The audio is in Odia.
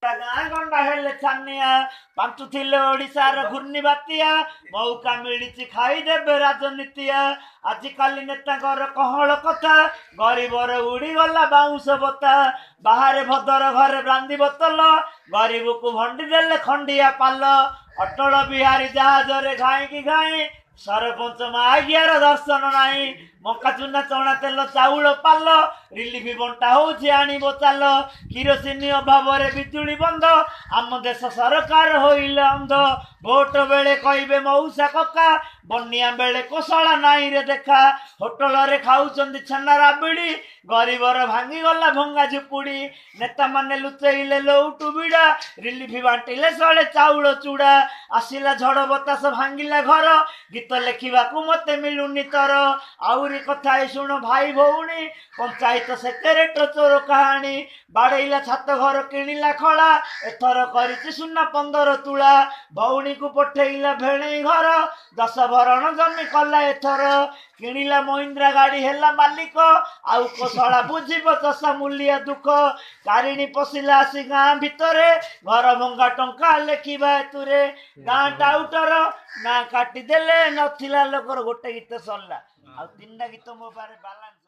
ଗାଁ ଗଣ୍ଡା ହେଲେ ଛାନିଆ, ପାଞ୍ଚୁଥିଲେ ଓଡ଼ିଶାର ଘୂର୍ଣ୍ଣି ବାତିଆ। ମଉକା ମିଳିଛି ଖାଇଦେବେ ରାଜନୀତିଆ। ଆଜିକାଲି ନେତାଙ୍କର କହଳ କଥା, ଗରିବର ଉଡ଼ିଗଲା ବାଉଁଶ ବତା। ବାହାରେ ଭଦର, ଘରେ ବ୍ରାନ୍ଦି ବୋତଲ, ଗରିବକୁ ଭଣ୍ଡି ଦେଲେ ଖଣ୍ଡିଆ ପାଲ। ଅଟଳ ବିହାରୀ ଜାହାଜରେ ଘାଇଁକି ଘାଇଁ, ସରପଞ୍ଚ ମାଗିଆର ଦର୍ଶନ ନାହିଁ। ମକା, ଚୁନା, ଚଣା ତେଲ, ଚାଉଳ ପାଲ, ରିଲିଫ ବଣ୍ଟା ହଉଛି, ଆଣିବ ଚାଲ। କିରୋସିନି ଅଭାବରେ ବିଜୁଳି ବନ୍ଦ, ଆମ ଦେଶ ସରକାର ହୋଇଲେ ଅନ୍ଧ। ଭୋଟ ବେଳେ କହିବେ ମଉସା କକା, ବନ୍ୟା ବେଳେ କୋଶଳା ନାଇଁରେ ଦେଖା। ହୋଟେଲରେ ଖାଉଛନ୍ତି ଛେନା ରାବିଡ଼ି, ଗରିବର ଭାଙ୍ଗିଗଲା ଭଙ୍ଗା ଝୁପୁଡ଼ି। ନେତାମାନେ ଲୁଚେଇଲେ ଲଉଟୁ ବିଡ଼ା, ରିଲିଫ ବାଣ୍ଟିଲେ ଶଳେ ଚାଉଳ ଚୁଡ଼ା। ଆସିଲା ଝଡ଼ ବତାସ, ଭାଙ୍ଗିଲା ଘର, ଗୀତ ଲେଖିବାକୁ ମତେ ମିଳୁନି ତର। ଆହୁରି କଥା ଶୁଣ ଭାଇ ଭଉଣୀ, ପଞ୍ଚାୟତ ସେକ୍ରେଟର ଚୋର କାହାଣୀ। ବାଡ଼େଇଲା ଛାତ ଘର, କିଣିଲା ଖଳା, ଏଥର କରିଛି ସୁନା 15 ତୁଳା। ଭଉଣୀକୁ ପଠେଇଲା ଭେଣେଇ ଘର, 10 ଭରଣ ଜମି କଲା ଏଥର। କିଣିଲା ମହିନ୍ଦ୍ରା ଗାଡ଼ି, ହେଲା ମାଲିକ, ଆଉ କୋଶଳା ବୁଝିବ ଚଷା ମୂଲିଆ ଦୁଃଖ। ତାରିଣୀ ପଶିଲା ଆସି ଗାଁ ଭିତରେ, ଘର ଭଙ୍ଗା ଟଙ୍କା ଲେଖିବା ହେତୁରେ। ଗାଁ ଟାଉଟର ନା କାଟିଦେଲେ ନଥିଲା ଲୋକର। ଗୋଟେ ଗୀତ ସରିଲା, ଆଉ 3ଟା ଗୀତ ମୋ ପାଖରେ ବାଲାନ୍ସ।